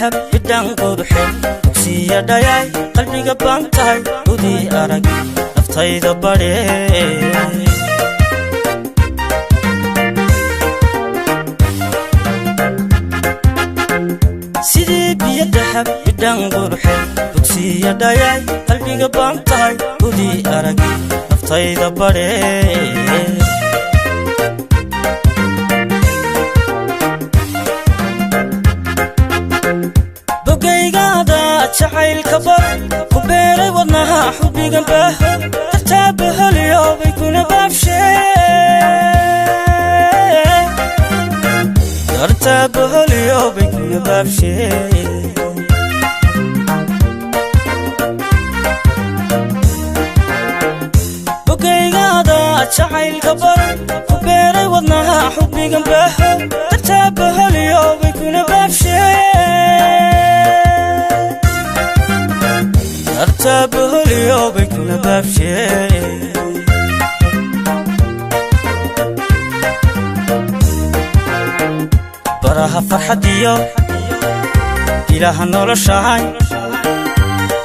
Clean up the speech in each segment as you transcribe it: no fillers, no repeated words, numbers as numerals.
dahab bidhaan quruxe bogsiya dhayay qalbiga baan tahay udii arag naftayda badhe. Sidii biyo dahab bidhaan quruxe bogsiya dhayay qalbiga baan tahay udii arag naftayda badhe. Bogaygaada jacaylka bar ku beeray wadnaha xubbigan baaho dartaaba holiyoobay kuna baabshee dartaaba holiyoobay kuna baabshee. Bogaygaada jacaylka bar ku beeray wadnaha xubbigan baaho dartaaba holiyoobay kuna baabshee dartaaba holiyoobay kuna baabshee. Baraha farxadiyo ilaha noloshahay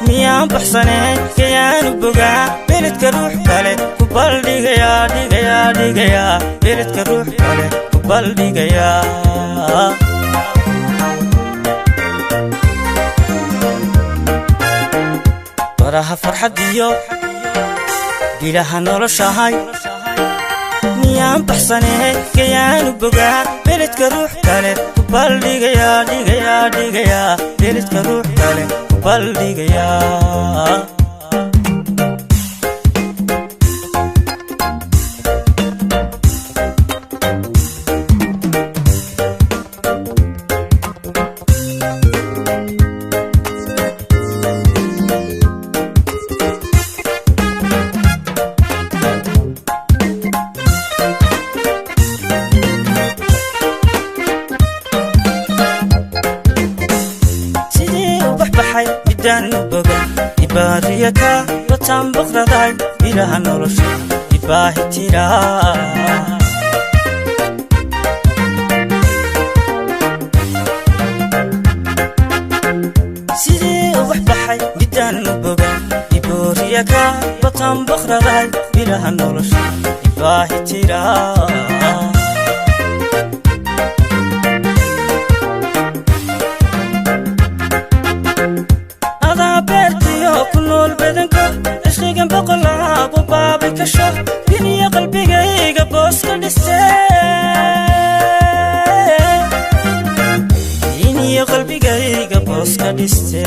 miyaan baxsaneen gayaanu bogaa beledka ruux kale ku baldhigayaa dhigayaa dhigayaa beledka ruux kale ku baldhigayaa. Baraha farxadiyo bilaha noloshahay miyaan baxsaneen gayaanu bogaa beledka ruux kale ku baldhigayaa dhigayaa dhigayaa beledka ruux kale ku baldhigayaa. Sidii u baxbaxay midaan u boga ibaariya ka bataan baqraday ilaha nolosha ibaahi tira. Sidii u baxbaxay midaan u boga ibooriya ka bataan baqraday ilaha nolosha ibaahi tira. Adaa beertiyo ku nool badanko cishqigan boqolaabo baabay kasho biniyo qalbigayga booska dhiste biniyo qalbigayga booska dhiste.